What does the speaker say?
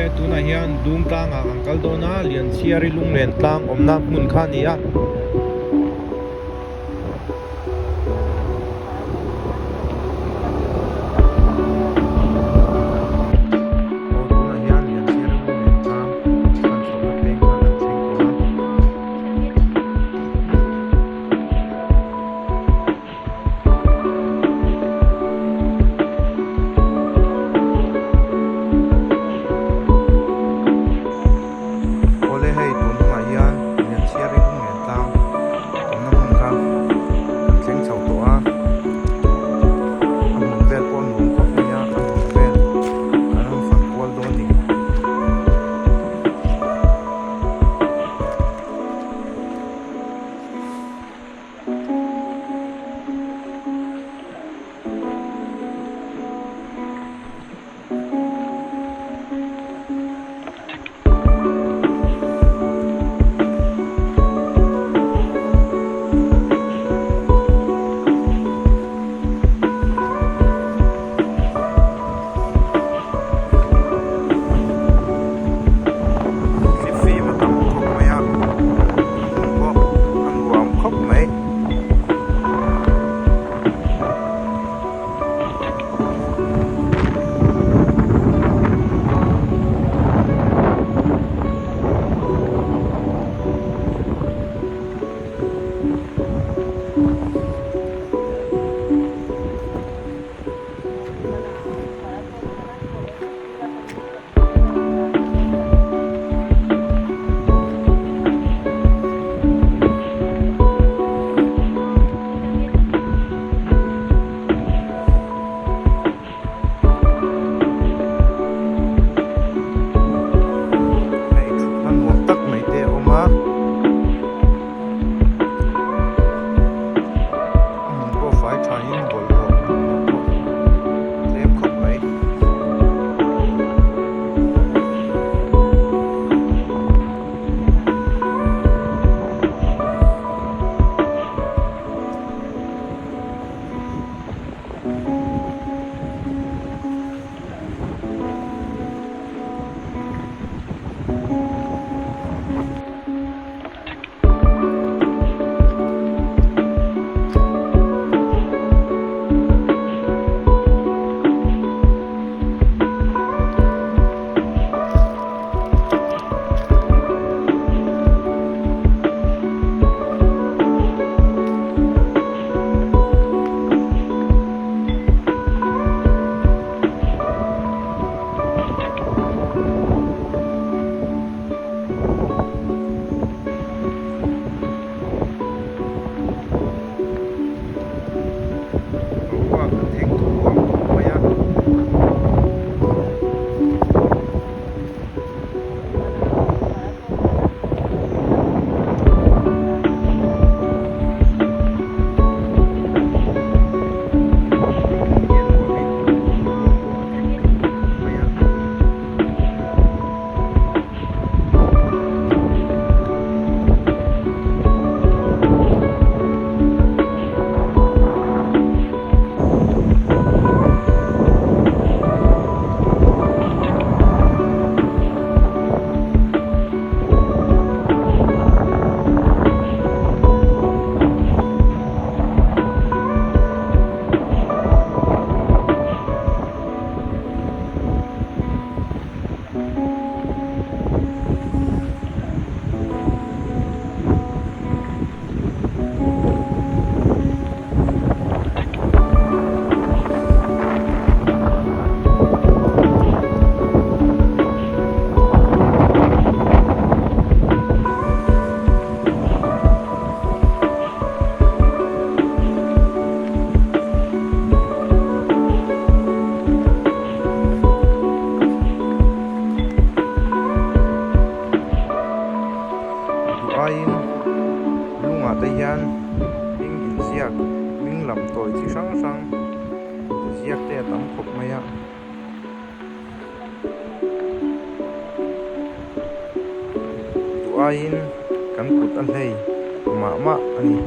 Awle tunah hian dum tlangah kan kal dawn a, Lianchhiari lunglen tlang awmna hmun kha a ni a. Aw tunah hian Lianchhiari lunglen tlang kan chhohna peng kha kan thleng tawh a. Awle hei tun hunah hian Lianchhiari lunglen tlang awmna hmun kha kan thleng chho tawh a, a hmun vel pawh a nuam khawp mai a, a hmun vel kan rawn fang kual dawn a ni. Thlifim a tam khawp mai a, a hmun pawh a nuam khawp mai. Hei thutna nuam tak mai te a awm a a hmun pawh fai thain bawlhhlawh pawh tlem khawp mai. Boruak a theng thuam tawh mai a. Hmun hi a nuamin boruak pawh a theng thuam mai a. Duh aiin lungah te hian hming inziak hming lam tawi chi hrang hrang ziak te a tam khawp mai a. Duh aiin kan kut a hlei mah mah a ni.